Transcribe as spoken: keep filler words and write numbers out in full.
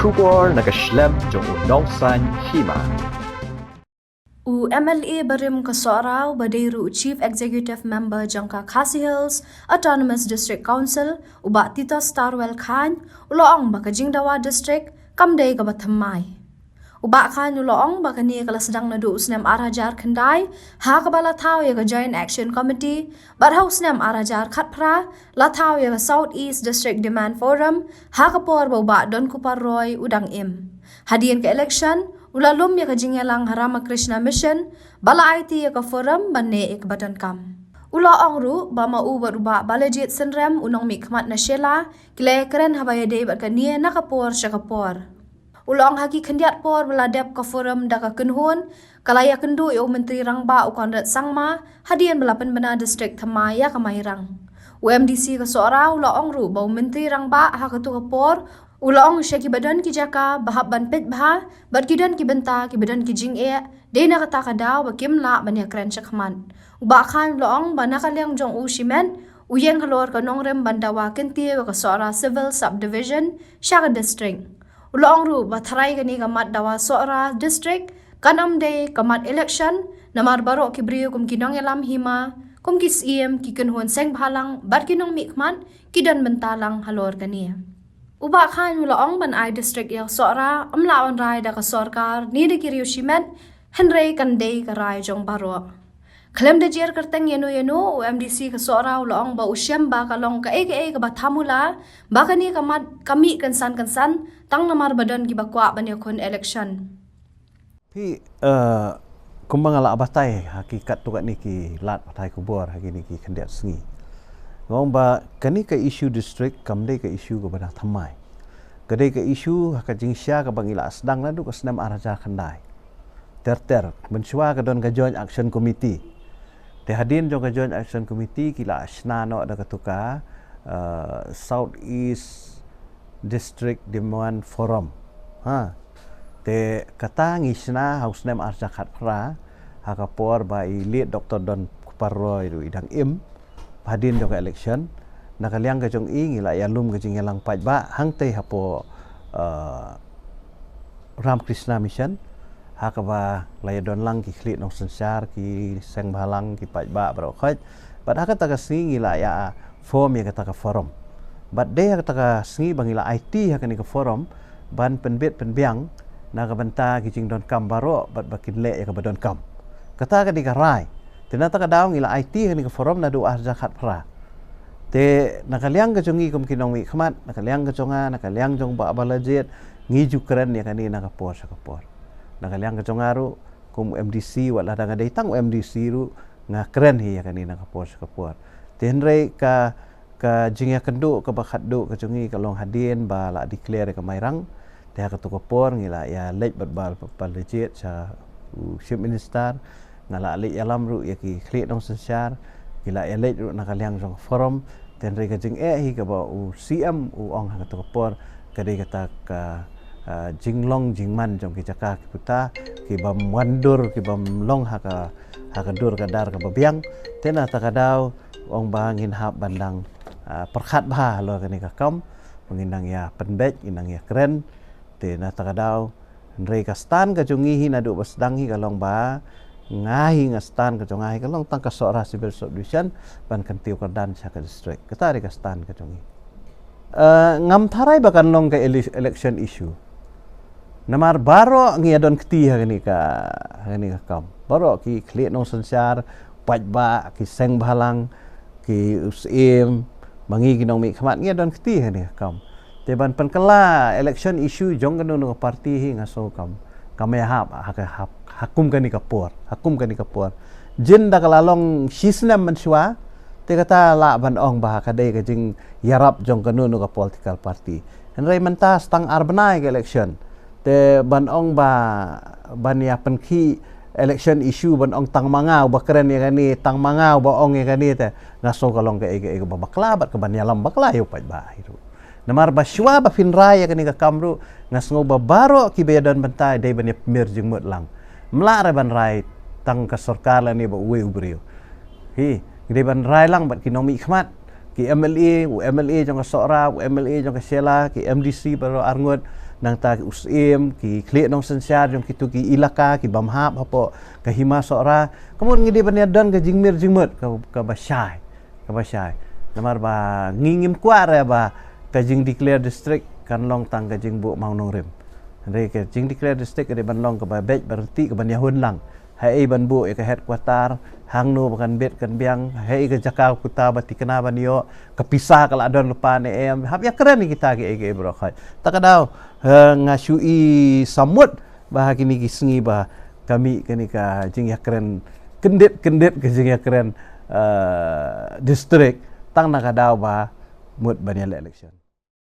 Khubor na ka shlem jong u nongsan hima. U M L A barim ka Sohra uba dei ruh u Chief Executive Member jong ka Khasi Hills Autonomous District Council, u Bah Titos Tarwell Chyne, u la ong ba ka jingdawa district kam dei kaba thymmai. U Bah Chyne u la ong ba kane ka la sdang naduh u snem ar hajar khyndai, ha kaba la thaw ïa ka Joint Action Committee, bad ha u snem ar hajar khatphra la thaw ïa ka South East District Demand Forum, ha ka por ba u Bah Donkupar Roy u dang im. Hadien ka election, u la lum ïa ka jingïalang ha Ramakrishna Mission, ba la aiti ïa ka forum ban neh ïa kaba donkam. U la ong ruh ba ma u bad u Bah Balajied Synrem, u nongmihkhmat na Shella, ki la ïakren haba ïadei bad kane na ka por sha ka por. U la ong ha ki khyndiat por ba la dep ka forum da ka kynhun, ka la ïakynduh ïa u Myntri Rangbah u Conrad Sangma, hadien ba la pynbna district thymmai ïa ka Mairang. U M D C ka Sohra u la ong ruh ba u Myntri Rangbah ha katu ka por u la ong sha kiba don ki jaka ba hap ban peit bha bad ki don ki bynta kiba don ki jingeh, dei na kata ka daw ba kim lah ban ïakren shakhmat. U Bah Chyne u la ong ba na ka liang jong u shimet, u ïeng halor ka nongrim ban dawa kyntiew ïa ka Sohra Civil Subdivision sha ka district. U la ong ruh ba tharai kane ka mat dawa Sohra District kan ym dei ka mat election, namar baroh ki briew kum ki nongïalam hima, kum ki syiem, ki kynhun seng bhalang bad ki nongmihkhmat ki don bynta lang halor kane. U Bah Chyne u la ong ban ai district ïa Sohra ym lah ban rai da ka sorkar ne da ki riew shimet, hynrei kan dei ka rai jong baroh. Khlem da jer kyrteng ïano ïano, u M D C ka Sohra u la ong ba u shem ba ka long kaei kaei kaba thamula ba kane ka mat ka mih kynsan kynsan, tang namar ba don kiba kwah ban ïakhun election. Phi, eh, kumba nga la batai ha ki katto katne ki lad pathai khubor ha kine ki khyndiat sngi, nga ong ba kane ka issue district kam dei ka issue kaba dang thymmai. Ka dei ka issue ha ka jingshisha kaba ngi la sdang naduh ka snem ar hajar khyndai. Ter ter, mynshuwa ka don ka Joint Action Committee. Te hadien jong ka Joint Action Committee ki la shna noh da katu ka, eh, South East District Demand Forum. Ha. Te kata ngi shna ha u snem ar hajar khatphra, ha ka por ba i late Doktor Donkupar Roy ruh i dang im, hadien jong ka election. Na ka liang ka jong i ngi la ïalum ka jingïalang paidbah hangtei hapoh, eh, Ramakrishna Mission, ha kaba la ïadon lang ki khlieh nongsynshar, ki seng bhalang, ki paidbah baroh khoit. Bad ha kata ka sngi ngi la ïa form ïa kata ka forum. Bad dei ha kata ka sngi ba ngi la aiti ha kane ka forum ban pynbit pynbiang na ka bynta ki jingdonkam baroh bad ba kin leh ïa kaba donkam. Kata ka dei ka rai. Te na kata ka daw ngi la aiti ha kane ka forum naduh ar hajar khatphra. Te na ka liang ka jong ngi kum ki nongmihkhmat, na ka liang ka jong nga, na ka liang jong Bah Balajied, ngi ju kren ïa kane na ka por sha ka por. Na ka liang ka jong nga ruh kum M D C, wat la dang dei tang M D C ruh nga kren hi ïa kane na ka por sha ka por. Te hynrei ka, ka jingïakynduh kaba khatduh ka jong ngi ka long hadien ba la declare ka Mairang. Te ha katu ka por ngi la ïa leit bad Bah Balajied sha u Chief Minister, nga la leit ïalam ruh ïa ki khlieh nongsynshar, ki la ïa leit ruh na ka liang jong ka forum. Te hynrei ka jingeh hi kaba u C M u ong ha katu ka por ka dei kata ka, ah, jinglong jingman jong ki jaka ki puta, ki bym wandur, ki bym long ha ka, ha ka dur ka dar kaba biang. Te na kata ka daw ong ba ngin hap ban dang, ah, pyrkhat bha halor kane ka kam, ba ngin nang ïa pynbeit, ngin nang ïa kren. Te na kata ka daw, hynrei ka stand ka jong ngi hi naduh ba sdang hi ka long ba nga hi, nga stand ka jong nga hi ka long tang ka Sohra Civil Subdivision ban kyntiew kyrdan sha ka district. Kata dei ka stand ka jong ngi. Eh, ngam tharai ba kan long ka ele-, election issue. Namar baroh ngi ïa don kti ha kane ka, ha kane ka kam. Baroh ki khlieh nongsynshar, paidbah, ki seng bhalang, ki u Syiem, ma ngi ki nongmihkhmat ngi ïa don kti ha kane ka kam. Te ban pynkylla election issue jong kano kano ka party hi nga sngew kam, kam ïahap ha ka, ha, ha kum kane ka por, ha kum kane ka por. Jin da ka la long shi snem mynshuwa, te kata lah ban ong ba ka dei ka jingïarap jong kano kano ka political party. Hynrei mynta sa tang ar bnai ka election. Te ban ong ba, ban ïa pynkhih election issue ban ong tang ma nga uba kren ïa kane, tang ma nga uba ong ïa kane, te nga sngew ka long kaei kaei kaba bakla bad kaban ïalam bakla ïa u paidbah hi ruh. Namar ba shuwa ba phin rai ïa kane ka kam ruh nga sngew ba baroh kiba ïa don bynta dei ban ïa pynmih jingmut lang. Ym lah re ban rai tang ka sorkar lane ba uwei u briew. Hi, ngi dei ban rai lang bad ki nongmihkhmat, ki M L A, u M L A jong ka Sohra, u M L A jong ka Shella, ki M D C baroh arngut, nangta ki u Syiem, ki khlieh nongsynshar jong kitu ki ilaka ki bym hap hapoh ka Hima Sohra. Ka mut ngi dei ban ïa don ka jingmir jingmut ka, kaba shai, kaba shai. Namar ba ngi ngim kwah re ba ka jingdeclare district kan long tang ka jingbuh mawnongrim. Hynrei ka jingdeclare district ka dei ban long kaba beit ba ryntih, kaban ïahun lang. Haei ban buh ïa ka headquarter, hangno ba kan bit kan biang, haei ka jaka kata ba thikna ban ïoh, ka pisa ka la don lypa ne em, hap ïakren ïa kita kiei kiei baroh khoit. Ta ka daw, eh, nga shu i samut ba ha kine ki sngi ba ka mih kane ka jingïakren kyndit kyndit, ka jingïakren, eh, district, tang na ka daw ba mut ban ïaleh election.